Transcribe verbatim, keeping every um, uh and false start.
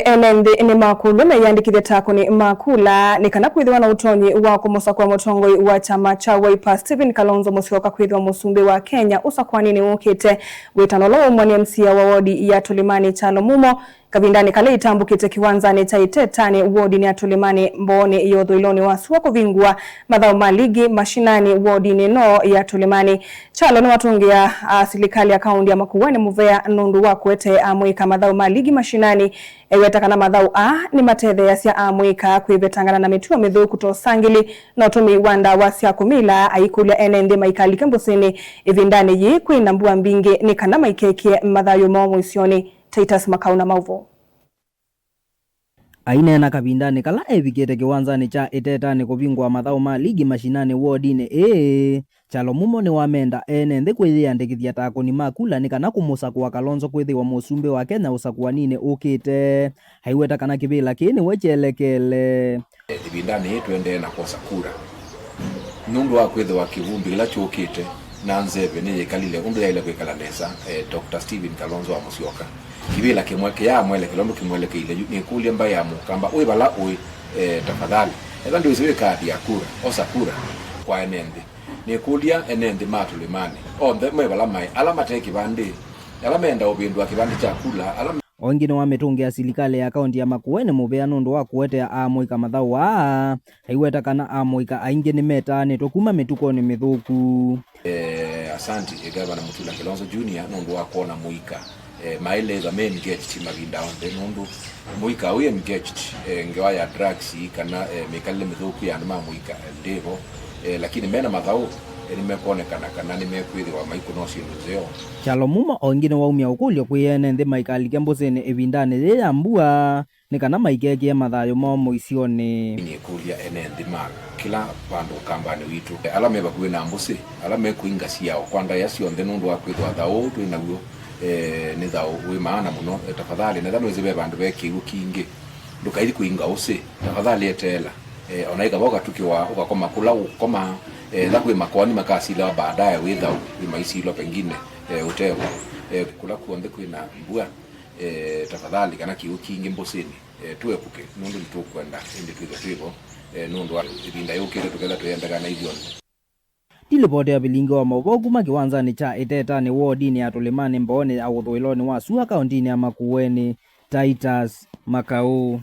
Ene nthĩ nĩmakũlw'a meyĩandĩkĩthye takũni ma kula nĩ kana kwĩthĩwa na ũtonyi wa kũmũsakũa mũtongoi wa kyama kya Wiper Stephen Kalonzo Musyoka kwĩthĩwa mũsumbĩ wa Kenya ũsakũaninĩ ũkĩte. Wĩtano ũla waumwa nĩ M C A wa wodi ya Tũlĩmanĩ Kyalo Mumo kavindanĩ kala ĩtambũkĩte kĩwanzanĩ kya Itetanĩ wodinĩ ya Tũlĩmanĩ mboonĩ ya ũthũĩlonĩ wa sua kũvingũa mathaũ ma ligi mashinani wodinĩ ĩno ya Tũlĩmanĩ. Kyalo nĩwatũngĩa, a, silikalĩ ya kaũnti ya Makueni mũvea nũndũ wa kũete amũika mathaũ ma ligi mashinani. Eweta kana mathaũ aa nĩmatetheeasya amũika kwĩvetangana na mĩtuo mĩthũku ta ũsangĩli na ũtũmĩi wa ndawa sya kũmila, aikũlya ene nthĩ maikalike mbũsĩnĩ ĩvindanĩ yĩĩ kwĩ na mbua mbingĩ nĩ kana maikekĩe mathayũ moo mũisyonĩ. Titus Makau na maũvoo. Aineena kavindanĩ kala evikĩte kĩwanzanĩ kya Itetanĩ kũvingũa mathaũ ma ligi mashinani wodinĩ ĩĩ, Kyalo Mumo nĩwamenda ene nthĩ kwĩyĩandĩkĩthya ta akũni ma kula nĩ kana kũmũsakũa Kalonzo kwĩthĩwa mũsumbĩ wa Kenya ũsakũaninĩ ũkĩte. Aiweta kana kĩvĩla kĩĩ nĩwe kyelekele. Ĩvindanĩ yĩĩ tũendee na kwosa kura nũndũ wa kwĩthĩwa kĩvumbi kĩla kyũkĩte na nzeve nĩyĩkalile ũndũ yaĩle kwĩkala nesa, eh, Doctor Stephen Kalonzo wa Musyoka. Kĩvĩla kĩmwe kĩyaa mwelekelo ũndũ kĩmwelekeile yu. Nĩkũlya mbaĩ ya Mũkamba, wĩ vala ũĩ, eh, tafadhali, ethwa ndwĩsĩ wĩ kaadi ya kura, osa kura kwa ene nthĩ. Nĩkũlya ene nthĩ ma Tũlĩmanĩ onthe me vala maĩ, ala mate kĩvandĩ, ala menda ũvĩndũa kĩvandĩ kya kula, ala me- O ĩngĩ nĩwamĩtũngĩa silikalĩ ya kaũnti ya Makueni mũvea nũndũ wa kũetea amũika mathaũ aa. Aiweta kana amũika aingĩ nĩmetaanĩtwe kuma mĩtukonĩ mĩthũku. Eh, asanti, eh, Gavana Mutula Kilonzo Junior nũndũ wa kwona mũika, eh, maĩle ĩthwa me engaged mavinda onthe, nũndũ mũika wĩ engaged, eh, ngewa ya drugs kana, eh, mĩkalĩle mĩthũku ya andũ ma mũika, eh, ndĩvo, eh, lakini mena mathaũ, eh, nĩmekwonekana kana nĩmekwĩthĩwa maikũna syĩndũ nzeo. Kyalo Mumo o ĩngĩ nĩwaumya ũkũlyo kwĩ ene nthĩ maikalike mbũsĩnĩ ĩvindanĩ yĩĩ ya mbua, nĩ kana maikekĩe mathayũ moo mũisyonĩ. Nĩkũlya ene nthĩ ma kĩla vandũ ũkambanĩ witũ, ala me vakuvĩ na mbũsĩ, ala me kũinga syao kwa ndaĩa syonthe nũndũ wa kwĩthĩwa thaũ ũũ twĩ naw'o, eh, nĩ thaũ wĩ maana mũno. Eh, tafadhali, netha nwĩsĩ ve vandũ ve kĩw'ũ kingĩ, ndũkaithi kũinga ũsĩ. Tafadhali eteela. Eh, ona ĩkava ũkatukĩwa ũkakoma kũla ũkoma, eh, etha kwĩ makoani makasilawa baadaye wĩ thaũ, wĩ maisilwa pengine, eh, ũtevo. Eh, kũla kw'onthe kwĩna mbua, eh, tafadhali, kana kĩw'ũ kingĩ mbũsĩnĩ, eh, tũepuke, nũndũ nĩtũkwenda ĩndĩ twĩthwe twĩ vo, eh, nũndũ wa ĩvinda yũkĩte tũketha tũyendeka na ithyonthe. Ndilipoti ya vilingi wa maũvoo kuma kĩwanzanĩ kya Itetanĩ wodinĩ ya Tũlĩmanĩ mboonĩ ya ũthũĩlonĩ wa sua kaũntinĩ ya Makueni, Titus Makau.